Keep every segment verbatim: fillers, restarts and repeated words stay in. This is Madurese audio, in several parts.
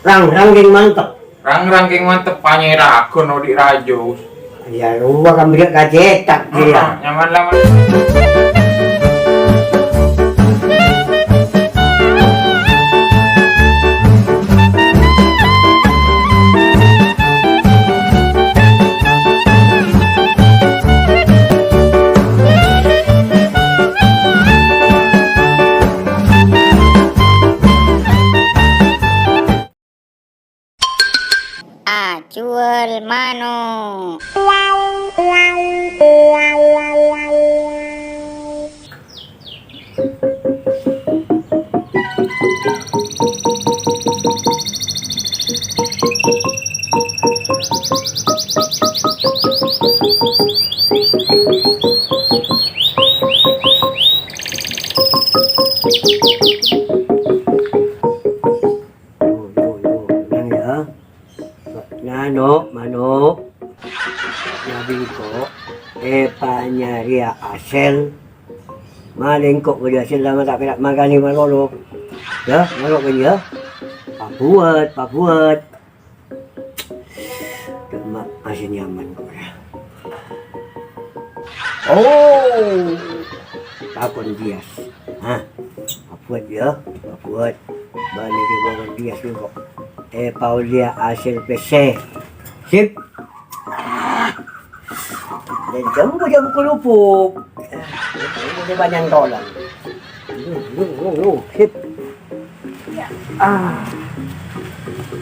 Rang-rang kèng mantep. Rang-rang kèng mantep, panyèraghon odi' rajus. Iyâ, rowa kan bâdâ kacètak, iyâ. Heeh, nyaman lah, Mas. Ajhuwâl mano'. Yo, yo, yo, tenang ya. Nano', mano'. Nabi engko' èpanyarèya asèl. Malè engko' bâdâ asèl lama ta' pèra' makanè malolo. Ya, mano' kan ya. Pabuwât, pabuwât. Coma asèl nyaman kok ya. Oh, takon Dias. Hah? Pabuwât ya, pabuwât. Bâli di bawah Dias engko'. Èpaolèya asèl pèssè. Sip. Dan jam jam kelupuk. Udah banyak tolong. Sip. Ah.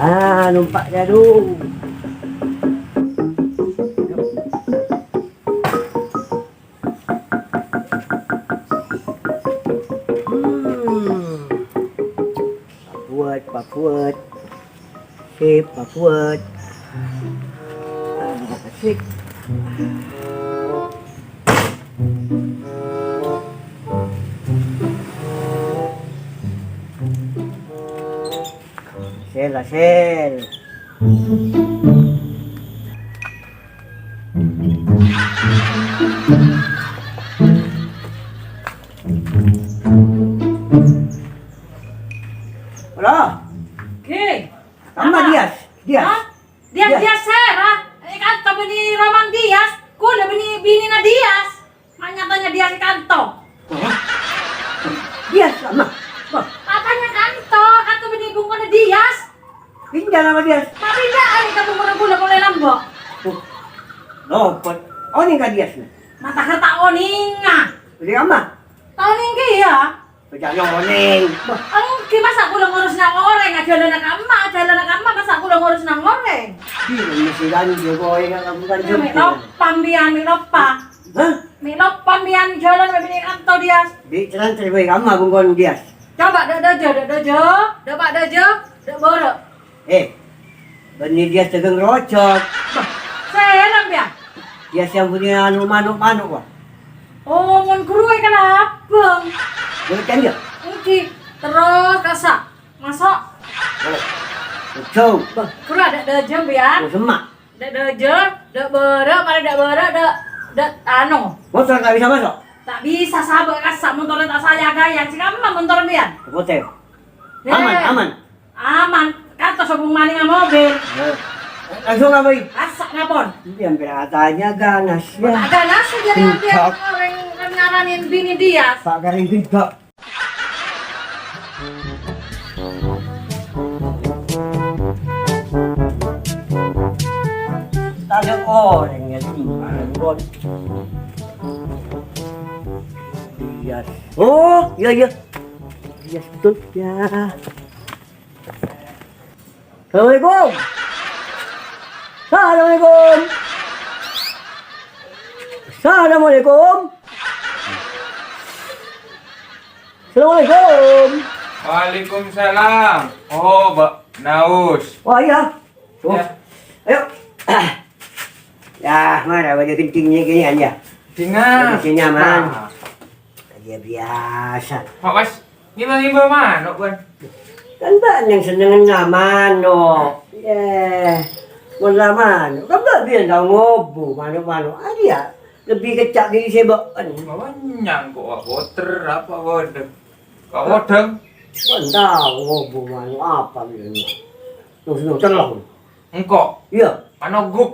Ah, numpak jadu. Hmm. Pabuwât, pabuwât. Sip, pabuwât. Sip. Sèl, sèl. Halo. Ghi. Amma Dias, Dias. Hah? Dias, Dias. Dias sèra? È kanto bânnè roma Dias. Kaulâ bânnè binèna Dias. Ma' nya-tanya Dias è kanto. Hah? Dias, Amma. Wah. Apanya kanto? Kanto bânnè bungkona Dias. Pindah nama Dias? Ma' pindah arè ka bungkona kaulâ polè lambâ'. Oh. Lopot. Onèng ka Dias, nah. Ma' taghâr ta' onènga. Bânnè Amma. Ta' onèng kèya. Bâjâ nyonèng. Bâh, èngghi, masa' kaulâ ngurus nang orèng, ajhâlâna ka emma', ajhâlâna ka emma', masa' kaulâ ngurus nang orèng? Iyâ, mesti kan, Jokowi kan, kamu kan Jokowi. Mè' loppa, mbiyan, mè' loppa. Hah? Mè' loppa, mbiyan, jhâlân, mè' bânnè kanto, Dias. Bi' terang terima ka emma', bungkon, Dias. Coba, dâ', dâ', jâ, dâ', dâ', jâ, dâ', bârâ'. Eh, bânnè Dias dâgâng rojhâk. Bâh, sèra, mbiyan? Dias yang punya anu mano'-mano', wah. Oh, mon ghuru è kalabâng. Bârâ' ca'na? Èngghi. Terros kassa'. Maso'. Oh. Ojhung. Bâh, ghuru dâ', dâ', jâ, mbiyan. Oh, semma'. Dâ', dâ', jâ, dâ', bârâ', marè dâ', bârâ', dâ', dâ', anu. Motor ta' bisa maso'? Ta' bisa, sabâ' kassa' motorra ta' saya gaya. Sè kamma motor mbiyan? Motor. Eh. Aman, aman. Aman, kantos sobung malèngnga mobil. Eh, langsung apa, i? Kassa' napon. Iya, hampir katanya ganas, ya. Ta' ganas, jadi nanti orèng kan ngaranin binè Dias. Pak Karing tidak. Tanya orèng ya, Dias. Oh, iya, iya. Dias betul, ya. Assalamualaikum. Assalamualaikum. Assalamualaikum. Assalamualaikum. Waalaikumsalam. Oh, Mbak Naus. Wah, iya. Oh. Ya. Ayo. Ya, mana baju kencingnya gini aja. Dengan. Baju sini aman. Ah. Ya, biasa. Pak Mas, ngimba-ngimba mano', Bun? Kan bâ'na sennengnga mano'. Yè, mon la mano', kan bâ' biyân tao ngobu mano'-mano'. Arèya lebbi kècca' dhâri sè bâ'na. Bâ'na nyangko' water apa water? Kok water? Bâ'na tao ngobu mano' apa biyân. Nung, nung, cellong. Engko'. Iyâ. Mano' guk.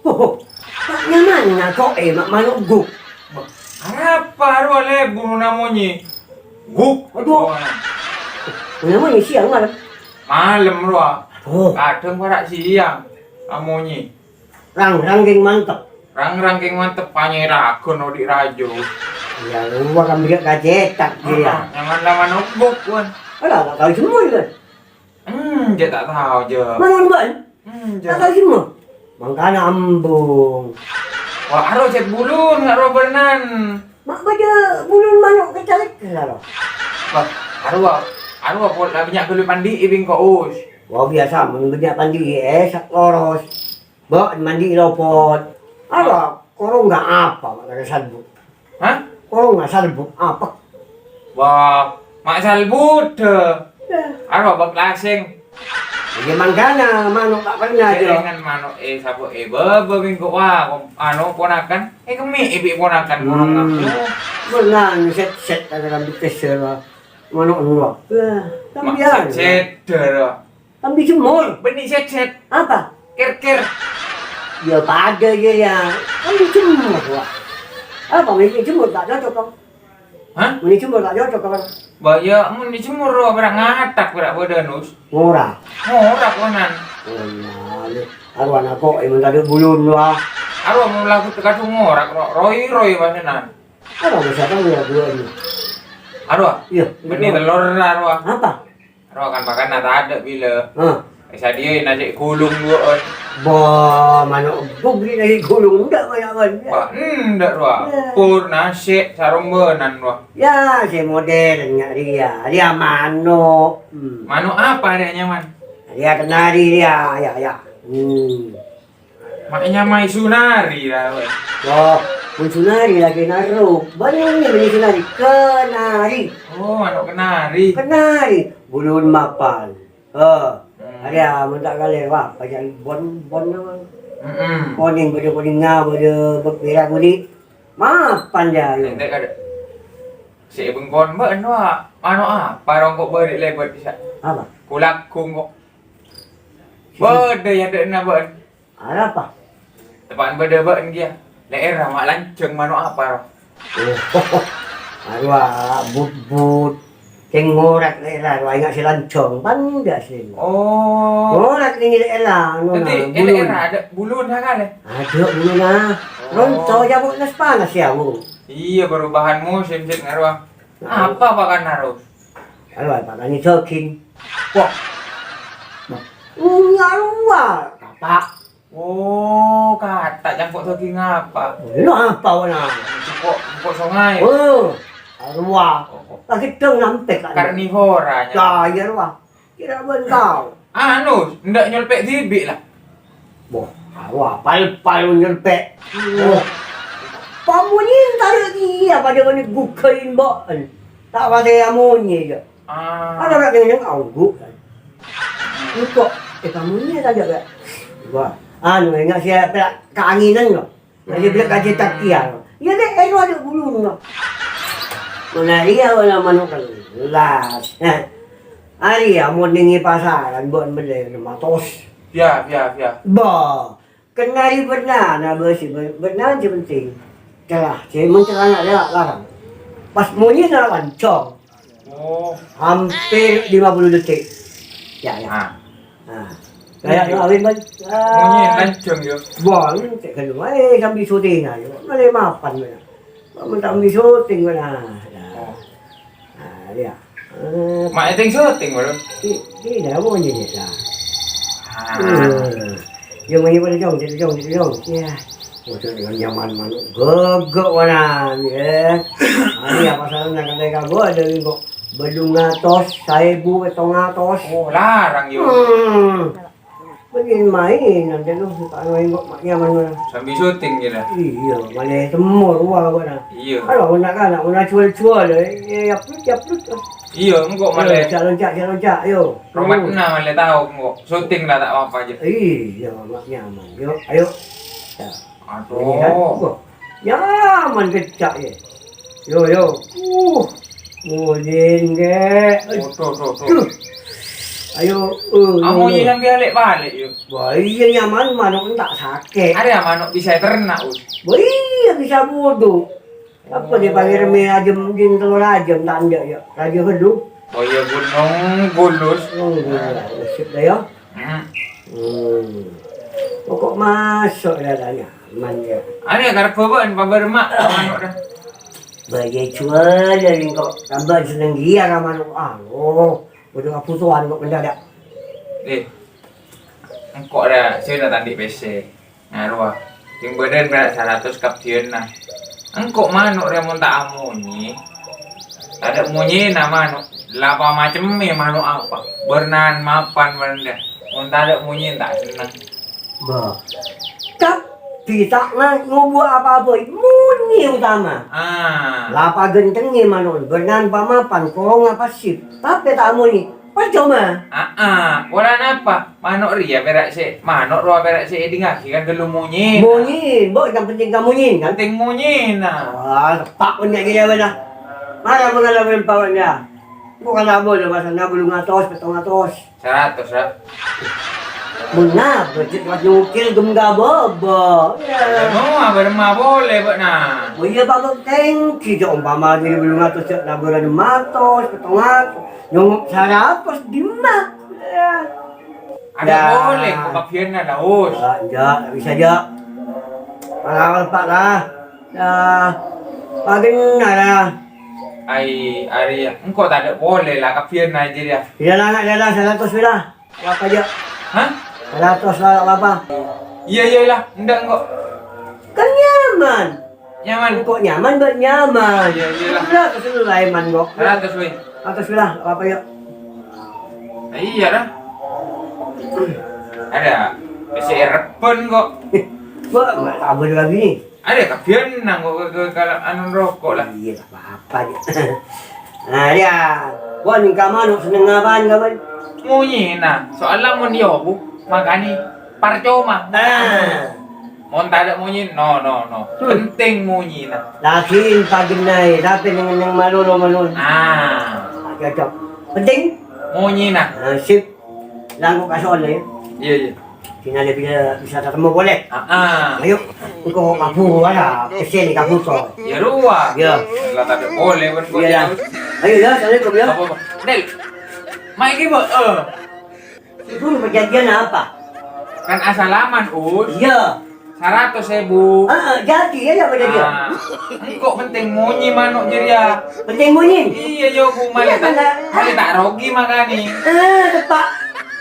Ho, ho. Ma' nyaman ngako'è ma' mano' guk. Bâh, arapa rowa lèbur namonyè? Guk. Adhu. Oh, nyaman sèyang malem. Malem rowa. Oh. Kadhâng para' sèyang namonyè. Rang-rang kèng mantep. Rang-rang kèng mantep, panyèraghân odi' rajâ. Iyâ, rowa kan bâdâ kacètak, iyâ. Ah, nyaman la mano' guk, wan. Ala, ta' tao semua, kan? Hmm, jâ' ta' tao, jâ'. Mano' bân? Hmm, jâ'. Ta' tao semua. Mangkana ambung. Wah, aro cèt bulun, nga' rowa bârnana. Ma' bâdâ bulun mano' kacalèk, aro. Wah, aro, aro pon la bânnya' ghâllu pandi'i bengko, Us. Wah, biasa, mon bânnya' pandi'i, eh, sak loros. Bâ', mandi'i lopot. Aro, korong nga' apa, ma' kara salbu? Hah? Korong nga' salbu, apa? Wah, ma' salbu, dâ. Yâ. Aro, bâk lasèng. Iyâ, mangkana, mano' ta' pernah, jâ. Kèrengan mano', eh, sabo, eh, bâbâ minggu, wah, anu, ponakan. Eh, kemmè', eh, bi' ponakan, korong nga'. Hmm. Bârnana, sèt-sèt, ta' kèra bikes, yâ, mano' ennok. Yâ, ma' sampèyan, yâ. Sèt-sèt, dâ. Ambi jemur. Bânnè sèt-sèt. Apa? Kèr-kèr. Yâ, padâ, yâ, yâ. Ambi jemur, wah. Apa, mènè jemur ta' cocok, Kang? Hah? Mènè jemur ta' cocok, Kang? Bâ, yâ, mènè jemur, wah, pèra' ngatak, pèra' bâdâna, Us. Ngorak. Ngorak, wanan. Oh, iyâ, lè. Arowa nako, eh, mon tadâ' bulun, wah. Arowa mon lagu tekadu ngorak, ro-, roy-roy, wanan. Apa, masa tahu ya, dua ini? Arowa? Iyâ, bânnè telor, arowa. Apa? Ro kan pakanna tadâ' bilâ. Hah. È sadhiyâ nasi gulung duwâ'ân. Bâ, mano' bugri nasi gulung, enḍâ' bânnya', Wan. Bâ, enḍâ', rowa. Yâ. Pur, nasè', sarombânan, rowa. Yâ, sè modern, nya, rèya. Rèya mano'. Hmm. Mano' apa rèya, nyaman? Rèya kenari, rèya. Yâ, yâ. Hmm. Ma' nyamaè Sunari, la, wè. Wah, mon Sunari lagi narok. Bânnè, bânnè Sunari. Kenari. Oh, mano' kenari. Kenari. Bulun mapan. Heh. Hmm. Arèya, mon ta' kalèro, wah, bânnya' bon-, bon apa? Mm-mm. Konèng, bâdâ konèngnga, bâdâ bek-, bera kuli'. Mapan, yâ, yâ. Enḍâ' kadâ'. Sè bengkon bâ'en, wa. Mano' apa rong ko' bâri' lèbât bisa? Apa? Kulagung ko'. Bâdâ è aḍâ'na bâ'en. Arapa? Teppa'na bâdâ bâ'en kèya. Lè'èrra ma' lanjhâng mano' apa, ro? Oh, arowa but-but. Kèng ngorak lè'èrra, rowa enga' sè lanjhâng, pan enggak sih. Oh. Ngorak nèng lè'èrra, anu, dhâddhi, na, è bulun. Lè'èrra aḍâ' bulun sakalè? Aḍâ' bulun, ah. Oh. Ronto, jhâ' bu' nas panas, yâ, Bu. Iyâ, perubahan musim, sih, ngarowa. Nah. Apa pakanna, Ros? Arowa, pakanna dâging. Wah. Nah. Ngarowa, Bapak. Oh, kata' cangko' dâging apa? Lho, apa, wena? Cangko', cangko' songay. Oh, arowa. Oh, oh. Lagi dong nampè, kan? Karnivora, nya. Yâ, iyâ, rowa. Kèra bân tao. Anu, enḍâ' nyolpè' dhibi', la. Wah, arowa, pal-pal nyolpè'. Oh. Pamonyèn tarè' kèya paḍâ bân gugghâlin bâ'en. Ta' patè amonyè, yâ. Ah. Ana ra' neng-neng aongghu, kan. Engko', eh, kamu ini ada nggak? Wah, anu, enga' sè pèra' kaanginan, no. Lagi bâḍâ kacètak kèya, no. Iyâ, dek, eh, aḍâ' bulun, no. Mon arèya, wala mano' kellas. Heh. Arèya, mon nèng è pasaran, bâ'en mellè ennem atos. Yâ, yâ, yâ. Bâ. Kenari bârnana bâsi, bâr-, bârnana sè penting. Cella, sè mon cellana la-, larang. Pas monyèna lanjhâng. Oh. Hampir lima puluh detik. Yâ, yâ. Ah. Ah. Kayak monyè. Awin, Bang. Ah. Monyè lanjhâng, yâ. Bang, cek kan, eh, sambil syuting aja. Mana mapan, mana? Bang, minta sambil syuting, mana? Nah. Oh. Ah, iyâ. Eh, ma' ètèng syuting, Bro? Ti-, tidak, apa nyanyi, ya? Ah. Eh, yang nyanyi pada jong, jadi jong, jadi jong. Ya. Waduh, dengan nyaman manok gogok, wanan, ya. Ini apa salahnya, kata kamu ada nih kok. Bâḍung atos, saèbu, pèttong atos. Oh, larang, yo. Hmm. Bânnè maèn, nanti lu, suka maèn kok, ma' nyaman, mana. Sambil syuting, gitu. Iyâ, malè temmo rowa, bâ'na. Iyâ. Kalau anak-anak, mana jual-jual, eh, eh, upload, upload. Iyâ, engko' malè. Yo, loncat, loncat, yo. Romatna malè tao, engko'. Syuting la ta' apa-apa, jâ. Iyâ, ma' nyaman. Yo, ayo. Ya. Aduh. Ini kan, wah, nyaman kecak, ya. Yo, yo. Uh, monyèn, Kek. Tuh, tuh, tuh, tuh. Tuh. Ayo, eh, Amoy ayo. Sampè' alè'-palè', yo. Wah, iyâ, nyaman, manok ta' sakè'. Arèya manok bisa èterna', Us. Wah, iyâ, bisa budhu. Apa dhâ' pangèrèmè ajâm, mungkin tello rajâm, ta' endâ', ya. Rajâ ghâllu. Oh, iyâ, Gunung Gulus. Oh, iyâ, nasib dhâ, ya. Hmm. Hmm. Pokok maso' ya, ta' nyaman, ya. Arèya karep bâbâ'ân pabârâmma, manok, dhâ. Bâjâ juwâl, ya, engko' tambâ senneng ghiyâ ka manok. Ah, oh. Kodhu kabhutowan kok mendadak. Eh, engko' rè sèna ta' andi' pèssè. Ngarowa. Sèng bâdâna pèra' saratos kabbhiyânna. Engko' manok rè mon ta' amonye. Tadâ' monyèna manok. La pamacemmè manok apa? Bârnana mapan bârnana. Mon tadâ' monyèna ta' senneng. Bâh. Kabbhi ta' nga-, ngobuwâ apa-apa, monye utama. Ah. La paghântengngè mano'en, bârnana pamapan, korongnga passip, tapè ta' amonye, parcoma. Ah, ah. Polana apa? Manok rèya pèra' sè, manok rowa pèra' sè èdingngaghi kan ghâllu monyèna. Monyèna, Mbok, yang penting ka monyèna, kan? Penting monyèna. Wah, teppa' pon ka'dinto, bâ'na. Mara mangala bârâmpa, bâ'na. Engko' kan abâ' dâ' pasarra bâllung atos, pèttong atos. Saratos, ra. Bâ'na, bâjât pas nyokil ghâmma bâbâ. Iyâ. Anu, abârâmma polè, bâ'na. Oh, iyâ, Pak, Pak, tèngghi, jhâ' ompama jârèya bâllung atos, jhâ' nabârâ ennem atos, pèttong atos, nyongngo' saratos, dimma? Iyâ. Adâ' polè, engko' kabbhiyânna, Daus. Enjâ', enjâ', ta' bisa, jâ'. Parawal, Pak, ra. Yâ, paghâna, ra. Ai, arèya, engko' tadâ' polè, la, kabbhiyânna jârèya. Iyâ, la, la, la, saratos, la. Apa, jâ'? Hah? Saratos, la, apa? Iyâ, iyâ, la, endâ' engko'. Kan nyaman. Nyaman. Engko' nyaman, bâ' nyaman. Iyâ, iyâ, la. Saratos, la, nyaman, kok. Saratos, wè. Saratos, la, apa, jâ'? Iyâ, la. Adâ, pèssè èrebbhân, kok. Bâ', abâ' lagi, nih. Arèya kabbhiyân nangko' ka, ka, ka, anu, roko' la. Iyâ, ta' pa-apa, jâ'. Nah, iyâ. Wah, nèng ka manok senneng apaan, kawan? Monyèna. Soalla mon iyâ, Bu, makanè parcoma. Ah. Mon tadâ' monyèna, no, no, no. Hmm. Penting monyèna. Lagi paghâna, tapè nèng, nèng malolo, malolo. Ah. Cocok. Penting? Monyèna. Nah, sip. Langkong ka sono, ya. Iyâ, iyâ. Dinala bisa, bisa tatemmo polè. Ah, ah. Ayo, engko' kaburu, ala, pèssè nè kaburu, to. Iyâ, rowa. Iyâ. La tadâ' polè, bân. Iyâ, la. Ayo, la, assalamualaikum, ya. Apa, apa? Del, maèngi, Bu. Eh. Itu perjanjian apa? Kan asalaman, Us. Iyâ. Saratos èbu. Ah, jadi, ya, ya, apa jadi, ya? Ah, engko' penting monyè manok jârèya. Penting monyè? Iyâ, yo, Bu, malè ta', malè ta' rogi makanè. Eh, teppa'.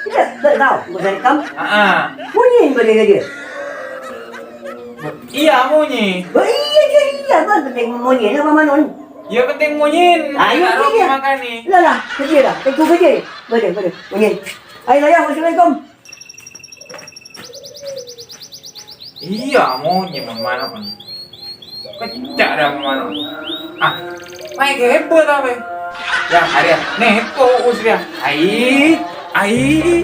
Iyâ, bâ' tao, bâ' rekam. Ah, ah. Monyè bâdâ jârèya. Iyâ, monyè. Oh, iyâ, iyâ, iyâ, bâ' penting monyè, napa manok? Iyâ, penting monyè. Ayo, ta' rogi makanè. La, la, jârèya, la. Tèngghu jârèya. Bâdâ, bâdâ, monyè. Ayo, la, ya, assalamualaikum. Iyâ, monyè mon manok. Kècca' dâ' manok. Ah, maèngi ghibâ ta, wè? Yâ, arèya, nèpo, Us, yâ. Ai, ai.